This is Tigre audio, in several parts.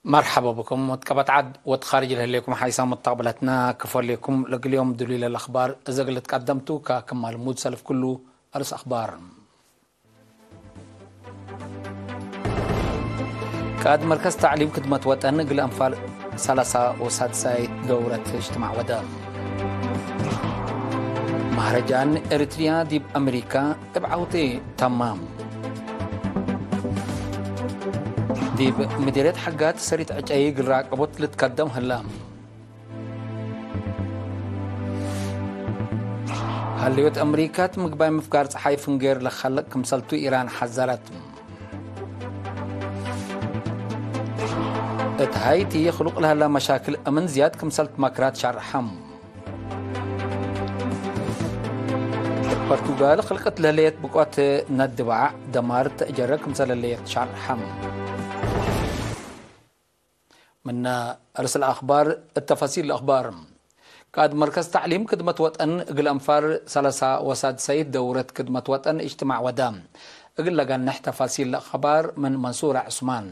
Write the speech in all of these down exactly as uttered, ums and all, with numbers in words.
መርሐባ ብኩም ወትቀበት ዐድ ወትካርጅ ለህሌኩም ሓይሳም ወተቅብለትና ክፎሌኩም። ለግል ዮም ድሉይ ለለአኽባር እዘ እግል ልትቀደምቱ ከክማል ሙድ ሰልፍ ክሉ አርስ አኽባር። ቃእድ መርከዝ ተዕሊም ክድመት ወጠን እግል አንፋር ሰላሳ ወሳድሳይት ደውረት እጅትማዕ ወደ። መህረጃን ኤሪትሪያ ዲብ አሜሪካ እብ ዐውቴ ተማም። ዲብ ምዲርየት ሐጋት ሰሪት ዕጨይ እግል ራቀቦት ልትከደም ህላ። ሀልዮት አምሪካት ምግባይ ምፍጋር ጸሓይ ፍንጌር ለከልቅ ክምሰልቱ ኢራን ሐዘረት። እት ሀይቲ ክሉቅ ለሀላ መሻክል እምን ዝያድ ክምሰልት መክራት ሸርሐም። ፖርቱጋል ክልቅት ለህለየት ብቆት ነድባዕ ደማር ተእጀረ ክምሰል ህለየት ሸርሐም። ምነ ርእስ ለአኽባር እት ተፋሲል ለአኽባር። ቃእድ መርከዝ ተዕሊም ክድመት ወጠን እግል አንፋር ሰላሳ ወሳድሰይት ደውረት ክድመት ወጠን እጅትማዕ ወደ። እግል ለገንሕ ተፋሲል ለአኽባር ምን መንሱር ዑስማን።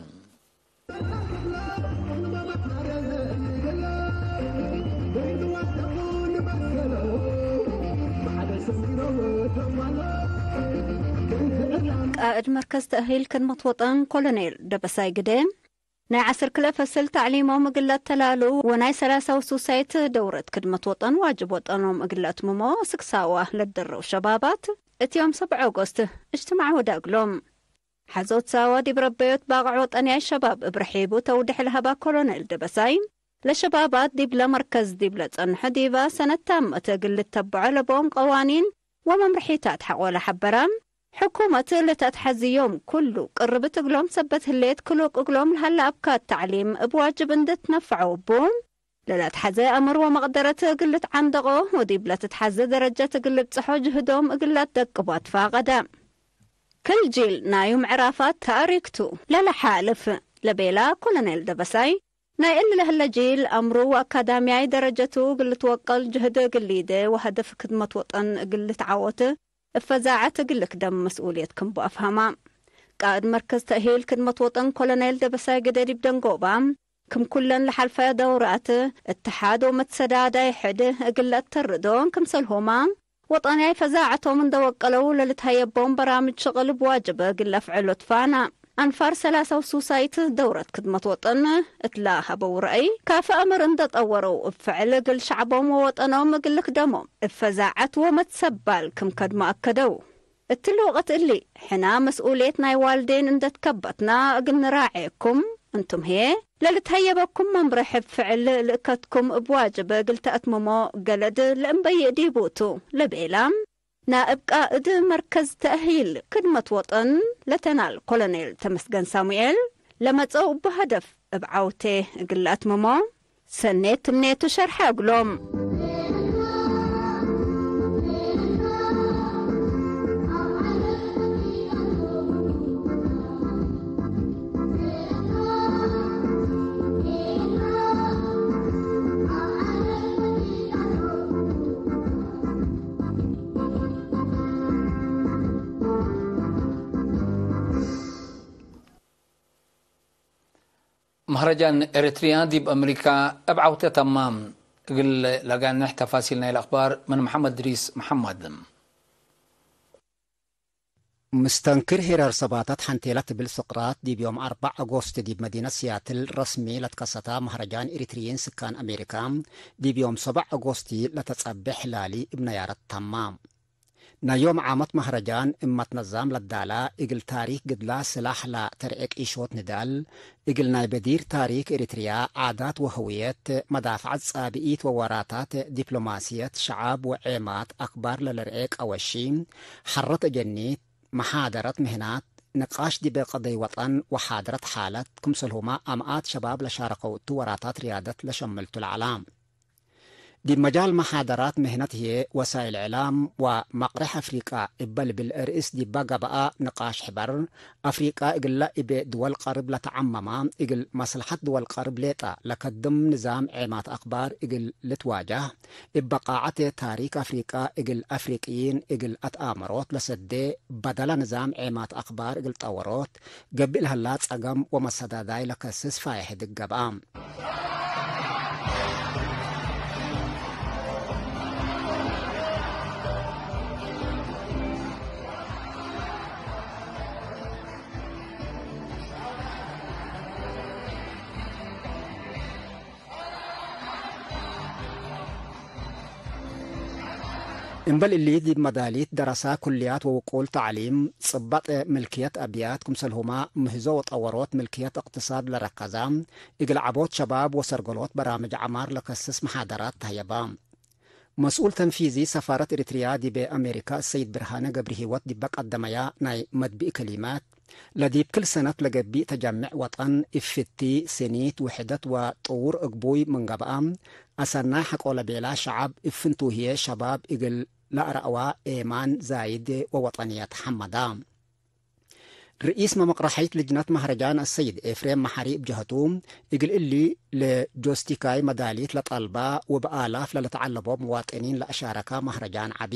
ቃእድ መርከዝ ተእሂል ክድመት ወጠን ኮሎኔል ደበሳይ ግደ፣ ናይ ዐስር ክልኤ ፈስል ተዕሊሞም እግል ለአተላሉ ወናይ ሰላሳ ወሱሳይት ደውረት ክድመት ወጠን ዋጅብ ወጠኖም እግል ለአትምሞ ስክሳዋ ለደረው ሸባባት፣ እት ዮም ሰብዕ ኦጎስት እጅትማዕ ወደ እግሎም። ሐዞት ሳዋ ዲብ ረበዮት ባቅዕ ወጠንያይ ሸባብ እብ ርሒቡ ተውዴሕ ለሀባ ኮሎኔል ደበሳይ፣ ለሸባባት ዲብለ መርከዝ ዲብለ ጸንሑ ዲባ ሰነት ታመት እግል ልተብዖ ለቦም ቀዋኒን ወመምርሒታት ሐቆለ ሐበረ። ሕኩመት ለተአትሐዝዮም ኩሉ ቅርብት እግሎም ሰበት ህሌት ክሉቅ እግሎም ለሀለ አብካት ተዕሊም እብ ዋጅብ እንዴ ትነፈዐው እቡ፣ ለለአትሐዘ አምር ወመቅደረት እግል ልትዓንደቆ ወዲብ ለትትሐዘ ደረጀት እግል ልብጽሖ ጅህዶም እግል ለአትደቅቦ አትፋቀደ። ክል ጂል ናዩ ምዕራፋት ተእሪክ ቱ ለለሓልፍ ለቤላ ኮሎኔል ደበሳይ፣ ናይ እሊ ለህለ ጂል አምሩ ወአካዳምያይ ደረጀቱ እግል ልትወቀል ጅህድ እግል ሊዴ ወሀደፍ ክድመት ወጠን እግል ልትዓወት እብ ፈዛዐት እግል ልክደም መስኡልየት ክም ቡ አፍሀማ። ቃእድ መርከዝ ተእሂል ክድመት ወጠን ኮሎኔል ደበሳይ ግደ ዲብ ደንጎባ፣ ክም ኩለን ለሐልፈ ደውራት፣ እትሓድ ወመትሰዳዳይ ሕድ እግል ለአተርዶ ክምሰልሁመ፣ ወጠንያይ ፈዛዐቶም እንደ ወቀለው ለልትሀየቦም በራምጅ ሽቅል እብ ዋጅብ እግል ለአፍዕሎ ትፋና። አንፋር ሰላሳ ወሱሳይት ደውረት ክድመት ወጠን እትለ ሀበው ረአይ፣ ካፈ አምር እንደ ጠወረው እብ ፍዕል እግል ሸዕቦም ወወጠኖም እግል ልክደሞም እብ ፈዛዐት ወመትሰባል ክም ከድመ አከደው። እትሊ ወቅት እሊ፣ ሕና መስኡልየት ናይ ዋልዴን እንደ ትከበትና እግል ንራዔኩም፣ እንቱም ህዬ ለልትሀየበኩም መምርሕ እብ ፍዕል ልእከትኩም እብ ዋጅብ እግል ተአትምሞ ገለድ ለእምበይእ ዲቡ ቱ፣ ለቤላ ናእብ ቃእድ መርከዝ ተእሂል ክድመት ወጠን ለተናል ኮሎኔል ተመስገን ሳሙኤል፣ ለመጸው እቡ ሀደፍ እብ ዐውቴ እግል ለአትምሞ፣ ሰኔት ትምኔቱ ሸርሐ እግሎም። መህረጃን ኤረትርያ ዲብ አምሪካ እብ ዐውቴ ተማም። እግል ለጋንሕ ተፋሲል ናይለ አኽባር ምን መሐመድ እድሪስ መሐመድ። ምስተንክር ሄራር ሰባታት ሐንቴ ለትብል ስቅራት ዲብ ዮም አርበዕ አጎስት ዲብ መዲነት ሲያትል ረስሚ ለትከሰታ መህረጃን ኤሪትርይን ስካን አሜሪካ፣ ዲብ ዮም ሰበዕ አጎስት ለተጸቤ ሕላሊ እብ ነያረት ተማ። ናይ ዮም ዓመት መህረጃን እመት ነዛም ለዳላ፣ እግል ታሪክ ግድላ ስላሕ ለተርኤ ቂሾት ንዳል፣ እግል ናይ በዲር ታሪክ ኤሪትርያ፣ ዓዳት ወህውየት፣ መዳፍዐት ጻብኢት ወወራታት ዲፕሎማስየት፣ ሸዓብ ወዔማት አክባር ለልርኤ ቀወሺ፣ ሐረት አጀኒት፣ መሓደረት ምህናት፣ ንቃሽ ዲበ ቀደይ ወጠን ወሓድረት ሓለት፣ ክምሰልሁመ አምኣት ሸባብ ለሻረከው እቱ ወራታት ርያደት ለሸምልቱ ለዐላ። ዲብ መጃል መሓደራት ምህነት ህዬ፣ ወሳይል እዕላም ወመቅሬሕ አፍሪቃ እበ ልብል ርእስ ዲባ ገብአ ንቃሽ ሕበር፣ አፍሪቃ እግላ እቤ ድወል ቀርብ ለተዐመማ፣ እግል መስለሐት ድወል ቀርብ ሌጠ ለከድም ንዛም ዔማት አክባር እግል ልትዋጃህ፣ እበ ቃዐት ታሪክ አፍሪቃ እግል አፍሪቅይን እግል አትአመሮት ለሰዴ በደለ ንዛም ዔማት አክባር እግል ጠወሮት ገብእ ለህላ ጸገም ወመሰዳዳይ ለከስስ ፋይሕ ህድግ ገብአ። እምበል እሊ፣ ዲብ መዳሊት ደረሳ ኩልያት ወውቁል ተዕሊም፣ ጽበጥ ምልክየት አብያት፣ ክምሰልሁመ ምህዞ ወጠወሮት ምልክየት እቅትሳድ ለረከዘ፣ እግል ዐቦት ሸባብ ወሰርገሎት በራምጅ ዐማር ለከስስ መሓደራት ተህየበ። መስኡል ተንፊዚ ሰፋረት ኤሪትርያ ዲበ አሜሪካ ሰይድ ብርሃነ ገብረሂወት ዲበ ቀደመያ ናይ መድብእ ከሊማት፣ ለዲብ ክል ሰነት ለገብእ ተጀምዕ ወጠን እብ ፍቲ፣ ስኒት፣ ውሕደት ወጥውር እግቡይ ምን ገብአ፣ አሰናይ ሐቆ ለቤላ ሸዐብ እብ ፍንቱ ህዬ ሸባብ እግል ለአረአዋ ኤማን ዛይድ ወወጠንየት ሐመዳ። ርኢስ መመቅረሐይት ልጅነት መህረጃን አሰይድ ኤፍሬም መሐሪ እብ ጀህቱ፣ እግል እሊ ለጆስቲካይ መዳሊት ለጠልባ ወእብ አላፍ ለልትዐለቦ ምዋጥኒን ለአሻረካ መህረጃን ዐቢ፣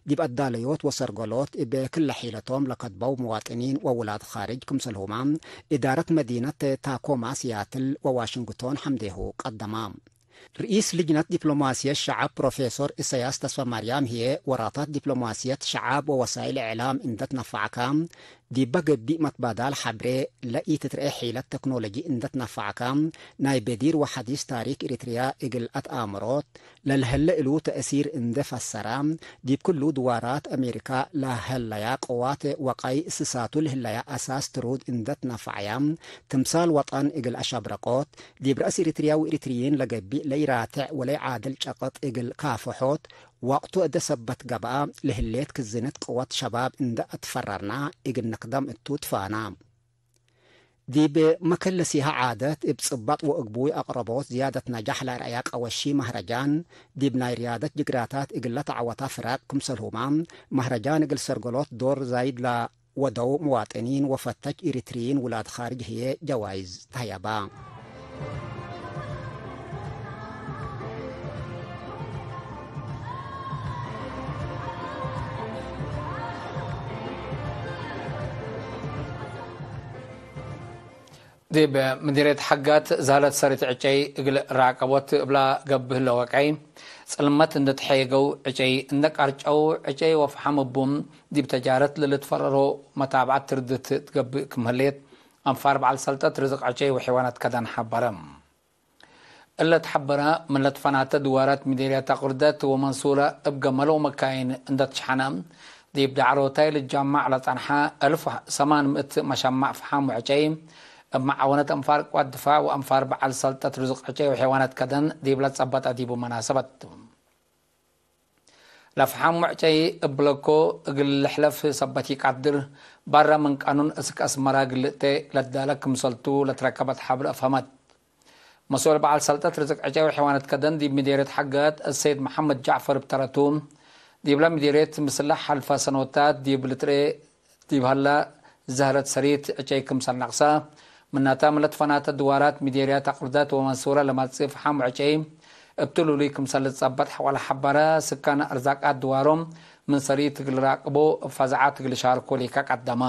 ዲብ አዳለዮት ወሰርገሎት እብ ክለ ሒለቶም ለከድበው ምዋጥኒን ወውላድ ካርጅ ክምሰልሁመ፣ እዳረት መዲነት ታኮማ ሲያትል ወዋሽንግቶን ሐምዴሁ ቀደማ። ርኢስ ልጅነት ዲፕሎማስየት ሸዐብ ፕሮፌሶር ኢሳያስ ተስፋማርያም ህዬ፣ ወራታት ዲፕሎማስየት ሸዐብ ወወሳይል እዕላም እንደ ትነፈዕከ፣ ዲበ ገቢእ መትባዳል ሐብሬ ለኢትትርኤ ሒለት ተክኖሎጂ እንደ ትነፈዕከ፣ ናይ በዲር ወሐዲስ ታሪክ ኤሪትርያ እግል አትአምሮት ለልሀለ እሉ ተእሲር እንደ ፈሰረ፣ ዲብ ክሉ ድዋራት አሜሪካ ለሀለያ ቅዋት ወቀይ እስሳቱ ለህለያ አሳስ ትሩድ እንደ ትነፈዐያ፣ ትምሳል ወጠን እግል አሸብረቆት፣ ዲብ ረአስ ኤሪትርያ ወኤሪትርይን ለገብእ ለኢራትዕ ወለኢዓድል ጨቅጥ እግል ካፍሖት፣ ወቅቱ እደ ሰበት ገብአ፣ ለህሌት ክዝነት ቅወት ሸባብ እንደ አትፈረርና፣ እግል ንክደም እቱ ትፋና። ዲብ መከለሲሃ ዓደት፣ እብ ጽባጥ ወእግቡይ አቅረቦት ዝያደት ነጃሕ ለአርአያ ቀወሺ መህረጃን፣ ዲብ ናይ ርያደት ጅግራታት እግል ለተዐወታ ፍረቅ ክምሰልሁመ፣ መህረጃን እግል ሰርገሎት ዶር ዛይድ ለ ወደው መዋጥኒን ወፈተች ኢሪትሪይን ውላድ ኻርጅ ህዬ ጀዋይዝ ተህየባ። ዲብ ምዲርየት ሐጋት ዛለት ሰሪት ዕጨይ እግል ራቀቦት እብላ ገብእ ህለ ወቀይ፣ ጽልመት እንደ ተሐየገው ዕጨይ እንደ ቃርጨው፣ ዕጨይ ወፈሐም እቡም ዲብ ተጃረት ለልትፈረሮ መታብዐት ትርድት ትገብእ ክም ህሌት፣ አንፋር በዐል ሰልጠት ርዝቅ ዕጨይ ወሕይዋናት ከደን ሐበረ። እለ ተሐበረ፣ ምን ለትፈናተ ድዋራት ምዴርያት አቁርደት ወመንሱረ እብ ገመለ ወመካይን እንደ ትሸሐነ፣ ዲብ ዳዕሮታይ ልጃማዕ ለጸንሐ አልፍ ሰማን ምእት መሸማዕ ፈሓም ወዕጨይ፣ እብ መዓወነት አንፋር ቅዋት ድፋዕ ወአንፋር በዐል ሰልጠት ርዙቅ ዕጨይ ወሕይዋናት ከደን ዲብ ለትጸበጠ ዲቡ መናሰበት። ለፈሓም ወዕጨይ እብለኮ እግል ልሕለፍ ሰበት ኢቀድር፣ ባረ ምን ቃኑን እስክ አስመራ ግልእተ ለትዳለ ክምሰልቱ ለትረከበት ሐብር አፍሀመት። መስኡል በዐል ሰልጠት ርዝቅ ዕጨይ ወሕይዋናት ከደን ዲብ ምዴርየት ሐጋት አሰይድ መሐመድ ጃዕፈር እብ ተረቱ፣ ዲብለ ምዴርየት ምስለ ሐልፈ ሰኖታት ዲብ ልትርኤ ዲብ ሀለ ዘህረት ሰሪት ዕጨይ ክምሰል ነቅሰ፣ ምናተ ምን ለትፈናተ ድዋራት ምዴርያት አቁርደት ወመንሱረ ለመጽእ ፈሓም ወዕጨይ እብ ትሉሉይ ክምሰል ልትጸበጥ ሐቆለ ሐበረ፣ ስካን አርዛቃት ድዋሮም ምን ሰሪት እግል ራቅቦ እብ ፈዛዓት እግል ሻርኮ ሊከ ቀደመ።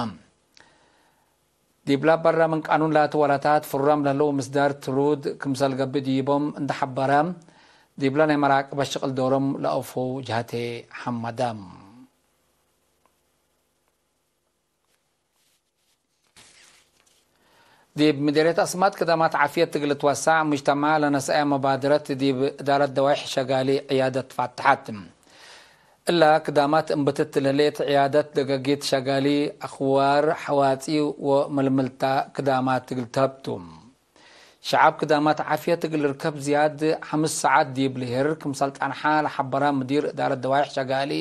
ዲብለ በረ ምን ቃኑን ላቱ ወላታት ፍሩራም ለህለው ምስዳር ትሩድ ክምሰል ገብእ ዲቦም እንደ ሐበረ፣ ዲብለ ናይ መራቅበት ሽቅል ዶሮም ለአውፈው ጀሀቴ ሐመደ። ዲብ ምዴርየት አስማጥ ክዳማት ዓፍየት እግል ልትወሳዕ ሙጅተማዕ ለነስአየ መባደረት ዲብ እዳረት ደዋይሕ ሸጋሊ ዕያደት ፋተሐት። እላ ክዳማት እምብትት ለህሌት ዕያደት ደገጊት ሸጋሊ አክዋር፣ ሐዋጺ ወመልምልታ ክዳማት እግል ተህብቱ። ሸዐብ ክዳማት ዓፍየት እግል ልርከብ ዝያድ ሐምስ ሰዓት ዲብ ልሄር ክምሰል ጸንሐ ለሐበረ ምዲር እዳረት ደዋይሕ ሸጋሊ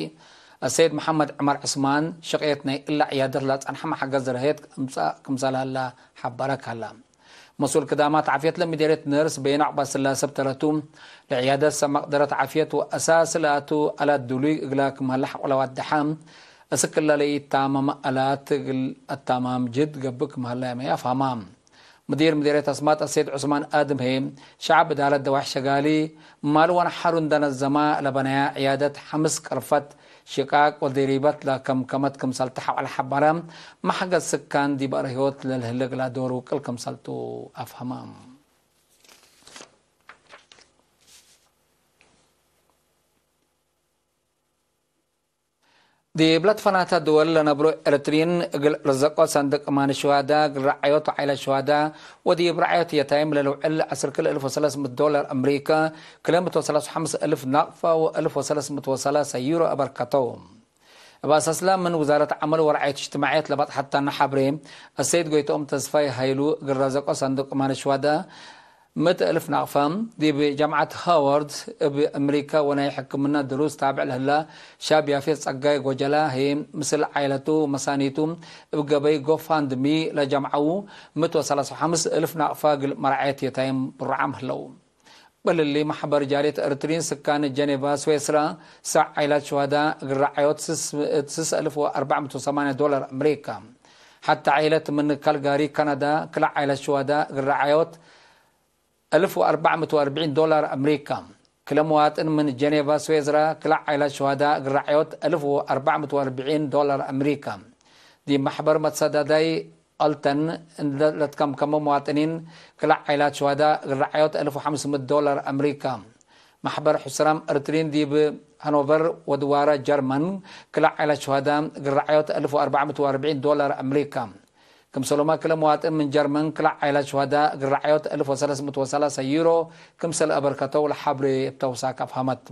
አሰይድ መሐመድ ዑመር ዕስማን፣ ሽቅየት ናይ እለ ዕያደት ለጸንሐ መሐገዝ ረሄት እምጸእ ክምሰል ሀለ ሐበረ ከለ። መስኡል ክዳማት ዓፍየት ለምዴርየት ነርስ በይኑ ዐቅባስላሰ እብ ተረቱ፣ ለዕያደት ሰብ መቅደረት ዓፍየት ወአሳስ ለአቱ አላት ዱሉይ እግላ ክም ሀለ ሐቆ ለዋደሐ፣ እስክላ ለኢታመመ አላት እግል አታማም ጅህድ ገብእ ክም ሀለ ያመየ አፍሀማ። ምዲር ምዴርየት አስማጥ አሰይድ ዑስማን አድም ህዬ፣ ሸዐብ እዳረት ደዋሕ ሸጋሊ፣ ማል ወነሐሩ እንደ ነዘማ ለበነያ ዕያደት ሐምስ ቀርፈት ሽቃቅ ወዲሪበት ለከምከመት ክምሰል ተሐወል ሐበረ፣ መሕገዝ ስካን ዲብ አርህዮት ለልህልግ ለዶር ውቅል ክምሰልቱ አፍሀመ። ዲብ ለትፈናተ ድወል ለነብሮ ኤረትርዪን እግል ርዘቆ ሰንድቅ ማን ሽዋዳ፣ እግል ረዓዮት ወዓይለት ሽዋዳ ወዲብ ረዓዮት የታይም ለልውዕል ዐስር ክል እልፍ ወሰለስ ምእት ዶላር አምሪከ፣ ክለ ምእት ወሰላስ ወሐምስ እልፍ ናቅፋ ወእልፍ ወሰለስ ምእት ወሰላሰ ዩሮ አበርከተው። እብ አሳስላ ምን ውዛረት ዐመል ወረዓየት እጅትማዕየት ለበጽሐት ተነ ሐብሬ፣ አሰይድ ጎይትኦም ተስፋይ ሀይሉ እግል ረዘቆ ሰንዱቅ ማን ሽዋዳ ምእት እልፍ ናቅፋ፣ ዲብ ጃምዓት ሃዋርድ እብ አምሪካ ወናይ ሕክምና ድሩስ ታብዕ ለህላ ሻብ ያፌት ጸጋይ ጎጀላ ህዬ፣ ምስል ዓይለቱ ወመሳኒቱ እብ ገበይ ጎፋንድሚ ለጀምዐዉ ምእት ወሰላስ ወሐምስ እልፍ ናቅፋ እግል መርዓየት የታይም ብሩዓም ህለው። እብሊ፣ መሕበር ጃልየት ኤረትርዪን ስካን ጀኔቫ ስዌስራ፣ ሳዕ ዓይላት ሽዋዳ እግል ረዓዮት ስስ፣ ስስ እልፍ ወአርበዕ ምእት ወሰማንያ ዶላር አምሪካ። ሐቲ ዓይለት ምን ካልጋሪ ካናዳ፣ ክልእ ዓይላት ሽዋዳ እግል ረዓዮት እልፍ ወአርበዕ ምእት ወአርብዒን ዶላር አምሪካ። ክለ መዋጥን ምን ጀኔቫ ስዌስራ፣ ክልእ ዓይላት ሽዋዳ እግል ረዓዮት እልፍ ወአርበዕ ምእት ወአርብዒን ዶላር አምሪካ። ዲብ መሕበር መትሰዳዳይ ኦልተን እንደ ለትከምከመ መዋጥኒን፣ ክልእ ዓይላት ሽዋዳ እግል ረዓዮት እልፍ ወሐምስ ምእት ዶላር አምሪካ። መሕበር ሕሱራም ኤረትርዪን ዲብ ሃኖቨር ወድዋረ ጀርመን፣ ክልእ ዓይላት ሽዋዳ እግል ረዓዮት እልፍ ወአርበዕ ምእት ወአርብዒን ዶላር አምሪካ። ክምሰልሁመ ክለ መዋጥን ምን ጀርመን፣ ክልእ ዓይላት ሽዋዳ እግል ረዓዮት እልፍ ወሰለስ ምእት ወሰላሰ ዩሮ ክምሰል አበርከተው ለሐብሬ እብ ተውሳክ አፍሀመት።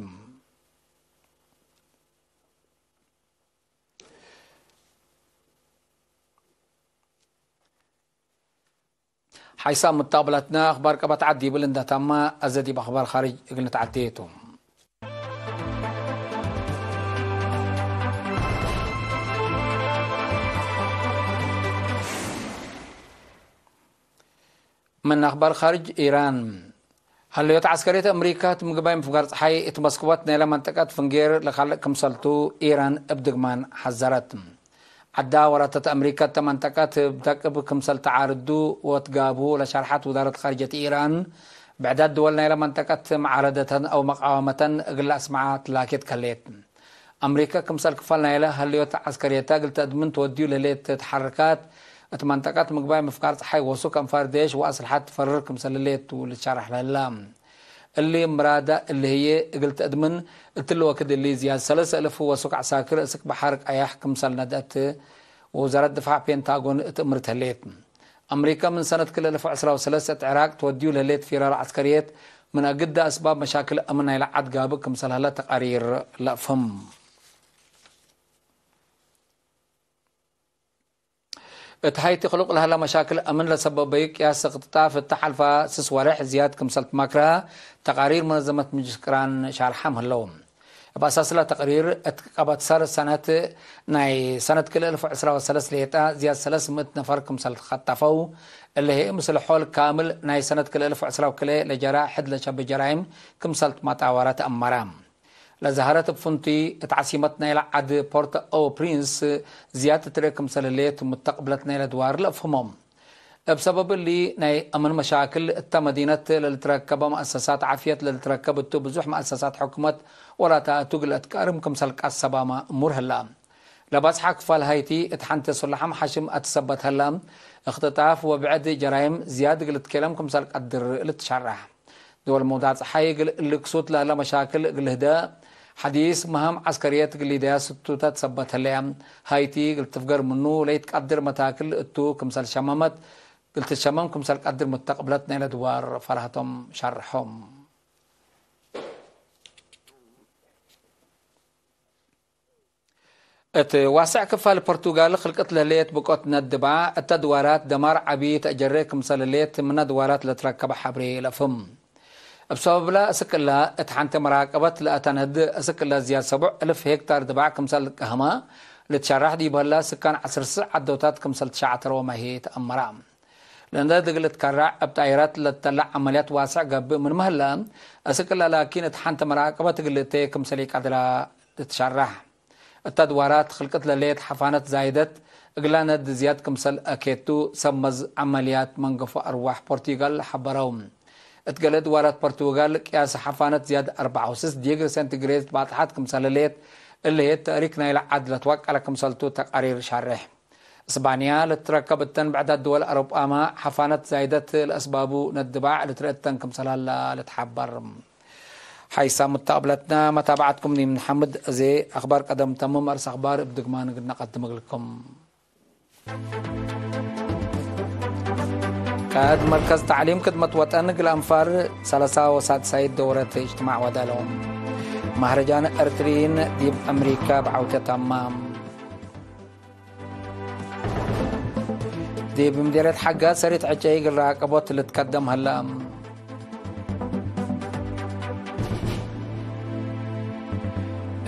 ሓይሳም ሙታብላትና አኽባር ቀበት ዐድ ዲብል እንደ ተመ፣ አዘ ዲብ አኽባር ኻርጅ እግል ንትዐዴ ቱ። ምን አኽባር ኻርጅ፣ ኢራን፣ ሀለዮት ዐስከርየት አምሪካ እት ምግባይ ምፍጋር ጸሓይ እት መስክቦት ናይለ መንጠቀት ፍንጌር ለካልእ ክምሰልቱ ኢራን እብ ድግማን ሐዘረት። ዐዳ ወራተት አምሪካ እተ መንጠቀት እብ ደቅብ ክምሰል ተዓርዱ ወትጋቡ ለሸርሐት ውዛረት ኻርጀት ኢራን፣ ብዕዳት ድወል ናይለ መንጠቀት መዓረደተን አው መቃወመተን እግል ለአስምዐ ትላኬት ከሌት። አምሪከ ክምሰል ክፋል ናይለ ሀልዮት ዐስከርየተ እግል ተአድምን ትወድዩ ለህሌት ተሐርካት፣ እት መንጠቀት ምግባይ ምፍጋር ጸሓይ ወሱክ አንፋር ዴሽ ወአስልሐት ትፈርር ክምሰል ህሌት ቱ ልትሸረሕ ለህላ። እሊ ምራዳ እሊ ህዬ እግል ተአድምን፣ እትሊ ወክድ እሊ ዝያድ ሰለስ እልፍ ወሱክ ዐሳክር እስክ በሐር ቀያሕ ክምሰል ነድአት ወውዛረት ድፋዕ ፔንታጎን እት እምርት ህሌት። አምሪከ ምን ሰነት ክልኤ እልፍ ወዕስራ ወሰለስ እት ዕራቅ ትወድዩ ለህሌት ፊራር ዐስከርየት፣ ምን አግደ አስባብ መሻክል አምን ናይለ ዐድ ጋብእ ክምሰል ሀለ ተቃሪር ለአፍህም። እት ሀይቲ ክሉቅ ለሀለ መሻክል አምን ለሰበበዩ ቅያስ እቅትጣፍ እተ ሐልፋ ስስ ወሬሕ ዝያድ ክምሰል ትማክረ ተቃሪር መነዘመት ምጅልስ ቅራን ሻርሐም ህለው። እብ አሳስለ ተቅሪር፣ እት ቀበት ሰር ሰነት ናይ ሰነት ክልኤ እልፍ ወዕስራ ወሰለስ ሌጠ ዝያድ ሰለስ ምእት ነፈር ክምሰል ተኸጠፈው፣ እሊ ህይ ምስል ሖል ካምል ናይ ሰነት ክልኤ እልፍ ወዕስራ ወክልኤ ለጀረ ሕድ ለሸቢ ጀራይም ክምሰል ትመጣወረ ተአመረ። ለዘሀረት እብ ፍንቱይ እት ዐሲመት ናይለ ዐድ ፖርት ኦ ፕሪንስ ዝያድ ትትርኤ ክምሰል ህሌት ሙተቅብለት ናይለ ድዋር ለአፍህሞም። እብ ሰበብ እሊ፣ ናይ አምን መሻክል እተ መዲነት ለልትረከበ መአሰሳት ዓፍየት ለልትረከብ እቱ፣ ብዙሕ መአሰሳት ሕኩመት ወላታ እቱ እግል አትቃርም ክምሰል ቀሰባመ እሙር ህላ። ለባጽሐ ክፋል ሀይቲ፣ እት ሐንቴ ሱላሐም ሐሽም አትሰበት ህላ፣ እክትጣፍ ወብዕድ ጀራይም ዝያድ እግል ትኬለም ክምሰል ቀድር ልትሸረሕ። ድወል መውዳት ጸሓይ እግል እሊ ክሱት ለህለ መሻክል እግል ህደእ፣ ሐዲስ መሃም ዐስከርየት እግል ሊደያ ስቱተ ትሰበት ህለየ። ሀይቲ እግል ትፍገር ምኑ ለኢትቀድር መታክል እቱ ክምሰል ሸመመት፣ እግል ትሸመም ክምሰል ቀድር ሙተቅብለት ናይለ ድዋር ፈርሀቶም ሸርሖም። እት ዋስዕ ክፋል ፖርቱጋል ክልቅት ለህሌት ብቆት ነድባ፣ እተ ድዋራት ደማር ዐቢ ተአጀሬ ክምሰል ህሌት ምነ ድዋራት ለትረከበ ሐብሬ ለፍህም። እብ ሰበብለ፣ እስክ እለ እት ሐንቴ መራቀበት ለአተነድ፣ እስክ እለ ዝያድ ሰቡዕ እልፍ ሄክታር ድባዕ ክምሰል ልትቀህመ ልትሸረሕ ዲብ ህለ፣ ስካን ዐስር ስዕ ዐዶታት ክምሰል ትሸዐተረወመ ህይ ተአመረ። ለእንደ እግል እትከራዕ እብ ጣይራት ለትተላዕ ዐመልያት ዋስዕ ገብእ ምንመ ህለ፣ እስክ እለ ላኪን እት ሐንተ መራቀበት እግል እቴ ክምሰል ኢቀድራ ልትሸራሕ። እተ ድዋራት ክልቅት ለሌት ሐፋነት ዛይደት እግላ ነድ ዝያድ ክምሰል አኬቱ ሰብ መዝ ዐመልያት መንገፎ አርዋሕ ፖርቱጋል ሐበረው። እት ገሌ ድዋራት ፖርቱጋል ቅያስ ሐፋነት ዝያድ አርበዕ ወስስ ዲግሪ ሴንቲግሬድ ባጥሐት ክምሰል ሌት፣ እሊ ህይ ተእሪክ ናይለ ዐድ ለትወቀለ ክምሰልቱ ተቃሪር ሻሬሕ። እስባንያ ልትረከብ እተን ብዕዳት ድወል አውሮጳመ ሐፋነት ዛይደት ለአስባቡ ነድባዕ ልትርኤ እተን ክምሰል ሀላ ልትሐበር። ሓይሳም ሙተቅብለትና መታብዐትኩም ዲብ ንሐምድ። እዜ አክባር ቀደም ተምም አርስ አክባር እብ ድግማን እግል ነቀድም እግልኩም። ቃእድ መርከዝ ተዕሊም ክድመት ወጠን እግል አንፋር ሰለሳ ወሳድሳይት ደውረት እጅትማዕ ወደ ለዎም። ማህረጃን ኤርትርይን ዲብ አምሪካ ብዐውተ ተማም። ዲብ ምዴርየት ሐጋዝ ሰሪት ዕጨይ እግል ራቀቦት ልትከደም ሀለ።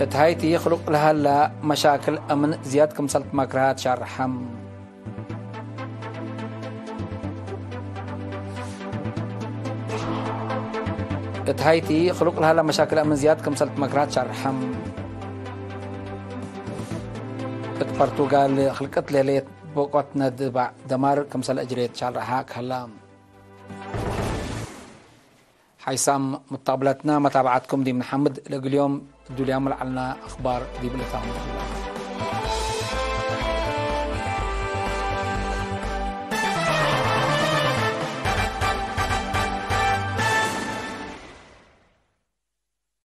እት ሀይቲ ክሉቅ ለሀላ መሻክል አምን ዝያድ ክምሰል ትመክረሃት ሻርሐም። እት ሀይቲ ክሉቅ ለሀላ መሻክል አምን ዝያድ ክምሰል ትመክረሃት ሻርሐም። እት ፖርቱጋል ክልቅት ለህሌት ቦቆት ነድባዕ ደማር ክምሰል እጅሬት ሻርሐ ከሀላ። ሓይሳም ሙተቅብለትና መታብዐትኩም ዲብ ንሐምድ። ለእግል ዮም እዱልያም ለዐልና አክባር ዲብ ልታም።